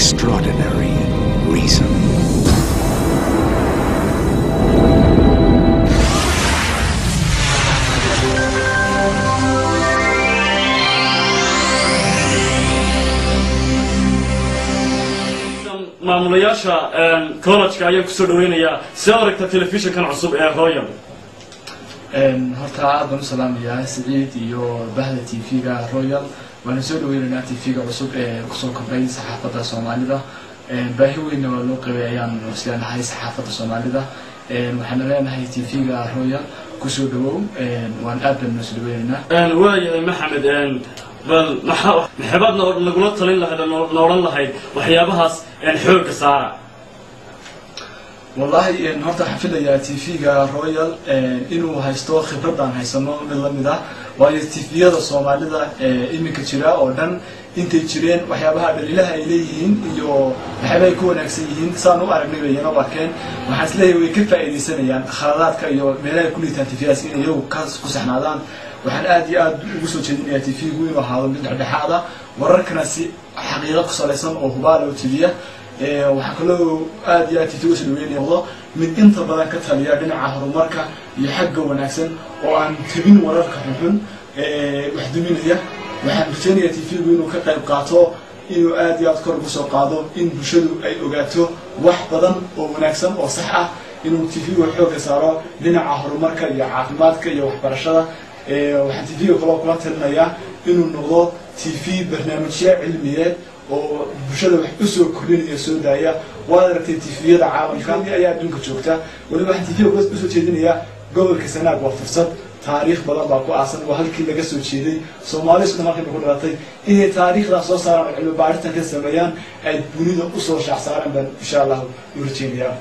Extraordinary reason. Maamulayaasha college-ka ayaan kusoo dhaweynayaa. See aragta telefishinkan cusub ee Royal? Horta aad baan u salaamayaa Siciid iyo bahda TV-ga Royal. Waana soo dhaweynaynaa TV-ga cusub ee kusoo kordhay saxaafadda Soomaalida. Baahi weynna waa loo qabay ayaan isleenahay saxaafadda Soomaalida. Waxaana leenahay TV-ga Royal kusoo dhawow, waan aad baan noo soo dhaweynaynaa. Waayahay Maxamed, bal maxaa maxabaad nagula talin lahayd oo na odhan lahayd waxyaabahaas xoogga saara? Wallahi horta waxaan filayaa TV-ga Royal inuu haysto khibradaan haysano mid lamid ah, waayo TV-yada Soomaalida iminka jira oo dhan intay jireen waxyaabaha dhaliilaha ay leeyihiin iyo waxyaabaha ay ku wanaagsan yihiin saan u aragnay bay iyana u arkeen. Waxaan isleeyahay way ka faa'iidaysanayaan khaladaadka iyo meelaha ay ku liitaan TV-yaas in iyagu kaas ku saxnaadaan. Waxaan aad iyo aad ugu soo jeedinayaa TV-gu inuu ahaado mid dhexdhexaad ah, wararkana si xaqiiqo ku salaysan oo hubaal oo tibiya. Waxaa kaloo aad iyo aad TV usoo dhaweynaya noqdo mid inta badan ka taliya dhinaca horumarka iyo xagga wanaagsan oo aan tabin wararka xunxun wax duminaya. Waxaan rajeynayaa TV-gu inuu ka qayb qaato inuu aad iyo aad kor ugu soo qaado in bulshadu ay ogaato wax badan oo wanaagsan oo sax ah, inuu TV-gu xoogga saaro dhinaca horumarka iyo caafimaadka iyo waxbarashada. Waxaan TV-ga kaloo kula talinayaa inuu noqdo TV barnaamijyo cilmiyeed oo bulshada wax usoo kordhinaya soo daaya. Waad aragtay TV-yada caalamka ayaa adduunka joogta. Weliba waxaan TV-ga usoo jeedinayaa gobolka Sanaag waa fursad, taariikh badan baa ku aasan, waa halkii laga soo jeeday Soomaali isku halkan bay ku dhalatay, inay taariikhdaa soo saaraan oo cilmi baaritan ka sameeyaan ay dunida usoo shaac saaraan baan insha Allahu u rajeynayaa,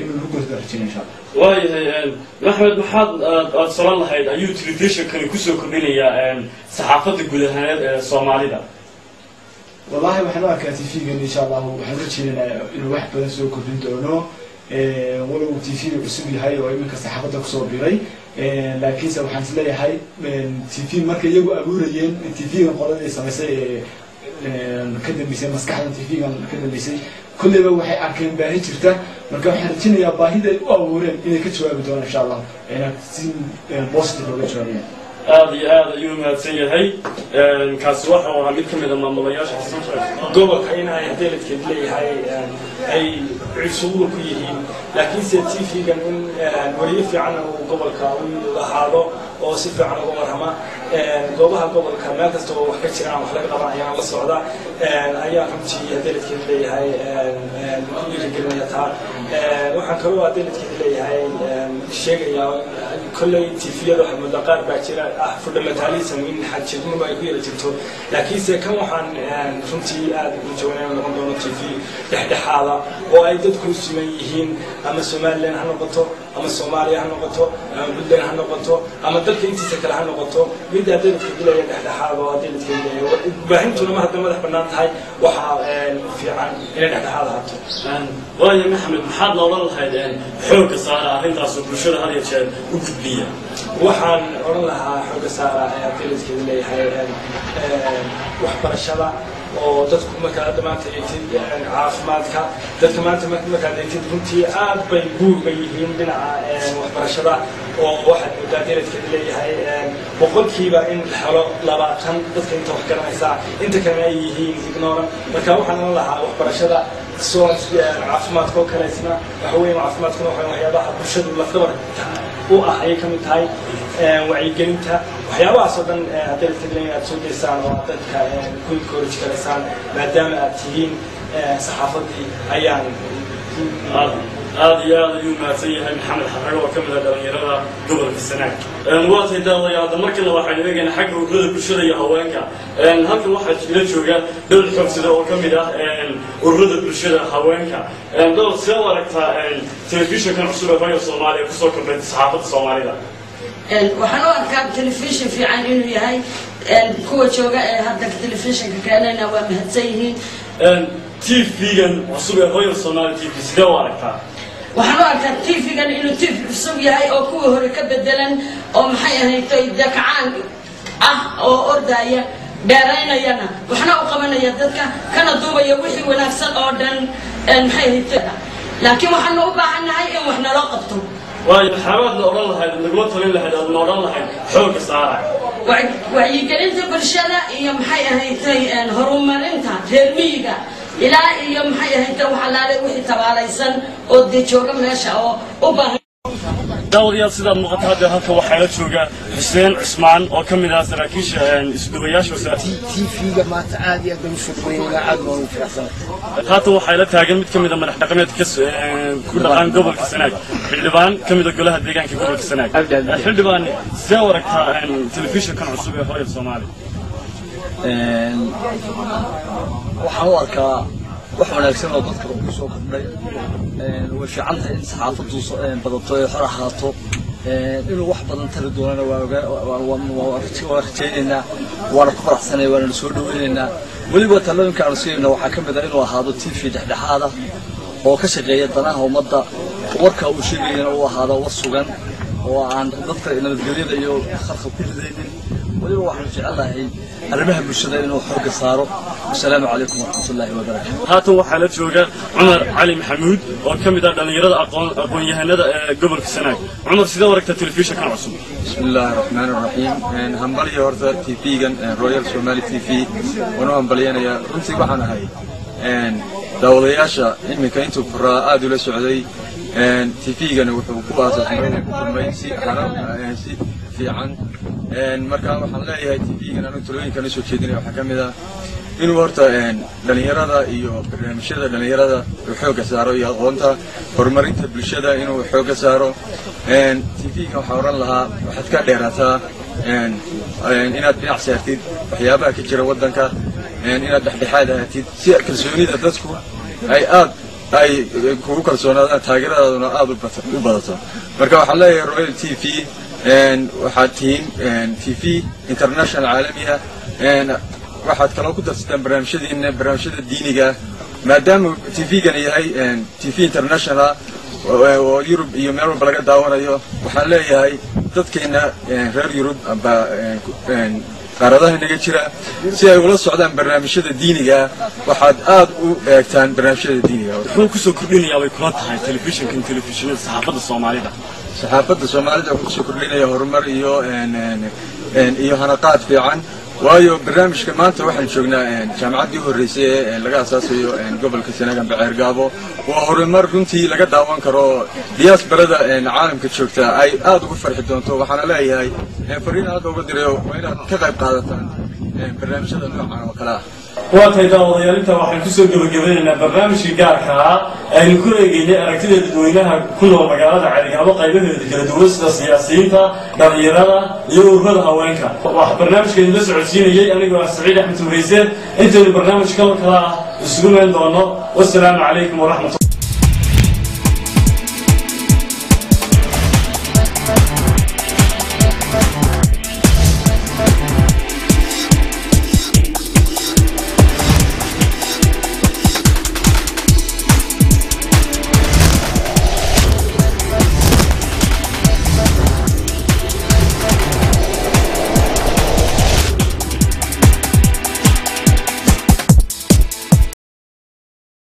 inuu lagu goosdo rajeynaya insha Allah. Waayahay Maxamed, maxaad aad solan lahayd ayuu telefishinkani kusoo kordhinayaa saxaafadda guud ahaaneed ee Soomaalida? Wallahi waxaan u arkaa TV-gan insha Allahu waxaan rajeynaynaa inuu wax badan soo kordhin doono, walow TV cusub yahay oo iminka saxaafadda kusoo biray, laakiinse waxaan isleeyahay TV markay iyagu abuurayeen TV-gan qoladii samaysay ee ka dambeysay maskaxdan TV-gan ka dambeysay kolleyba waxay arkeen baahi jirta. Marka waxaan rajeynayaa baahida ay u abuureen inay ka jawaabi doonaan insha Allah, ayna si positive looga jawaabayaan. Aada iyo aad ayuu mahadsan yahay. Kaasi waxa uu ahaa mid ka mid a maamulayaasha gobolka in ay hadeeladkeed leeyahay ay cusubuul ku yihiin, laakiinse TV-gan in weliyo fiican uu gobolka u ahaado oo si fiican uga warrama goobaha gobolka, meel kasta oo wax ka jiraan wax laga qaban ayaan la socda ayaa runtii hadeeladkeed leeyahay ku dhiirigelinaya taa. Waxaan kaloo hadeeladkeed leeyahay sheegayaa kolley TV-yada waxaad moodaa qaar baa jira ah fundamentalism in xagjirnimo ay ku yara jirto, laakiinse kan waxaan runtii aad ugu jawanay noqon doono TV dhexdhexaada oo ay dadku siman yihiin, ama Somaliland ha noqoto ama Soomaaliya ha noqoto ama Puntland ha noqoto ama dalka intiisa kale ha noqoto, mid hadeeladka dilaya dhexdhexaad oo hadeeladka dilaya baahintuna ma hadda madax bannaan tahay, waxaa fiican inay dhexdhexaad ahaato. Waayo Maxamed, maxaad la odhan lahayd xoogga saara arrintaasoo bulshada had iyo jeer u gudbiya? Waxaan odhan lahaa xoogga saara hadeeladkeeda leeyahay waxbarashada oo dadku markaad hadda maanta eegtid, caafimaadka dadka maanta markaad eegtid runtii aad bay buurba yihiin dhinaca waxbarashada, oo waxaad moodaa deeladkeeda leeyahay boqolkiiba in la helo 20 dadka inta wax garanaysaa, inta kalena ay yihiin ignorant. Marka waxaan odhan lahaa waxbarashada soo caafimaadka oo kaleysna waxa weeye caafimaadkuna waxa waxyaabaha bulshadu lafdabar u ah ayay ka mid tahay, wacyigelinta waxyaabahaas oo dhan hadeeladkeeda leeyahay aad soo geysaan oo aad dadka ku encourage garaysaan maadaama aad tihiin saxaafaddii ayaan. Aad aad iyo aad ayuu mahadsan yahay Maxamed Xarago oo ka mid ah dhalinyarada gobolka Sanaag. Waa tahay daawadayaal, hadda markana waxaynu eegaynaa xagga ururada bulshada iyo haweenka. Halkan waxaa ila jooga Dhowr Xoogsada oo ka mid ah ururada bulshada haweenka. Dhowr, sidee u aragtaa telefishinkan cusub ee Royal Soomaaliya kusoo kordhay saxaafadda Soomaalida? Waxaan u arkaa telefishin fiican inuu yahay, kuwa jooga ee hadda telefishinka keenayna waa mahadsan yihiin. TV-gan cusub ee Royal Somali TV sidee u aragtaa? Waxaan u arkaa TV-gan inuu TV cusub yahay oo kuwii hore ka bedelan oo maxay ahayd dakacaan ah oo ordaya. Dheeraynayana waxna u qabanaya dadka, kana duubaya wixii wanaagsan oo dhan. Maxay ahayd? Laakiin waxaanu u baahannahay in wax naloo qabto. Waayo, maxaabaad na odhan lahayd, nagula talin lahayd, aad na odhan lahayd xoogga saara? Wacyigelinta bulshada iyo, maxay ahaydtay, horumarinta reer miyiga ilaa iyo, maxay ahaydtay, wax allaale wixii tabaalaysan oo dee jooga meesha oo u baahan. Daawadayaal, sidaad muuqata hadda halka waxaa la jooga Xuseen Cusmaan oo ka mid ah saraakiisha isduwayaasha. TV-ga maanta aad iyo aad baan usoo dhaweynayna, aad baan ugu faraxsanahay. Haatan waxaa la taagan mid ka mid a madax dhaqameedka ku dhaqan gobolka Sanaag, xildhibaan ka mid a golaha deegaanka gobolka Sanaag. Xildhibaan, sidee u aragtaa telefishinkan cusub ee Royal Soomaali? Waxaan u arkaa wax wanaagsan oo dadka ku soo kordhay. Way fiican tahay in saxaafaddu badato ee xor ahaato. Inuu wax badan tari doonana waa rajaynaynaa, waana ku faraxsanay, waana soo dhaweynaynaa. Weliba talooyinka aanu siinayna waxaa ka mid ah inuu ahaado TV dhexdhexaad ah oo ka shaqeeya danaha ummadda, warka uu sheegayana uu ahaado war sugan oo aan dadka nabadgelyada iyo khalkhal ku ridaynin. Weliba waxaanu jecelnahay arrimaha bulshada inuu xoogga saaro. Wasalaamu calaykum waraxmatullaahi wabarakaatu. Haatan waxaa la jooga Cumar Cali Maxamuud oo ka mid ah dhallinyarada aqoon-yahanada ee gobolka Sanaag. Cumar, sidee u aragtaa telefishinkan cusub? بسم الله الرحمن الرحيم. Hambalyo horta TV-gan Royal Somali TV waan u hambalyanayaa. Runtii waxaan ahay daawadayaasha iminka intuu furaa aad ula socday. TV-gana wuxuu ku aasaasmay, ku furmay si xaram si fiican. Marka waxaan leeyahay TV-gan anigu talooyinkan usoo jeedinaya waxaa ka mid ah inuu horta dhalinyarada iyo barnaamijyada dhalinyarada uu xoogga saaro, iyo aqoonta horumarinta bulshada inuu xoogga saaro. TV-ga waxaa odhan lahaa waxaad ka dheeraataa inaad dhinac saartid waxyaabaha ka jira waddanka, inaad dhexdhexaad ahaatid si kalsoonida dadku ay aad ay kugu kalsoonaadaan, taageeradaaduna aad u badato. Marka waxaan leeyahay Royal TV waxaad tihiin TV international caalami ah. Waxaad kaloo ku darsataan barnaamijyadiina barnaamijyada diiniga, maadaama TV-gani yahay TV international oo Yurub iyo meel walba laga daawanayo. Waxaan leeyahay dadkeena reer Yurub amba qaaradaha inaga jira, si ay ula socdaan barnaamijyada diiniga, waxaad aad u eegtaan barnaamijyada diiniga. Muxuu kusoo kordhinayaa bay kula tahay telefishinkan telefishinada saxaafadda Soomaalida? Saxaafadda Soomaalida wuxuu kusoo kordhinaya horumar iyo hanaqaad fiican, waayo barnaamijka maanta waxaan joognaa jaamacaddii u horreysay ee laga asaasayo gobolka Sanaag amba Ceergaabo. Waa horumar runtii laga daawan karo, diasporada caalamka joogta ay aad ugu farxi doonto. Waxaana leeyahay fariin aad uga dirayo waa inaad ka qayb qaadataan barnaamijyada noocan oo kale ah. Waa tahay daawadayaal, intaa waxaan kusoo gebagabeynaynaa barnaamijkii gaarka ah aynu ku eegeynay aragtida dadweynaha ku nool magaalada Ceerigaabo qaybaheeda kala duwan, sida siyaasiyiinta, dhalinyarada iyo ururada haweenka. Waxaa barnaamijka idinla socodsiinayey anigoo ah Saciid Axmed Tuurayse. Intaynu barnaamij kaloo kale ah isugu meen doono, wasalaamu calaykum waraxmat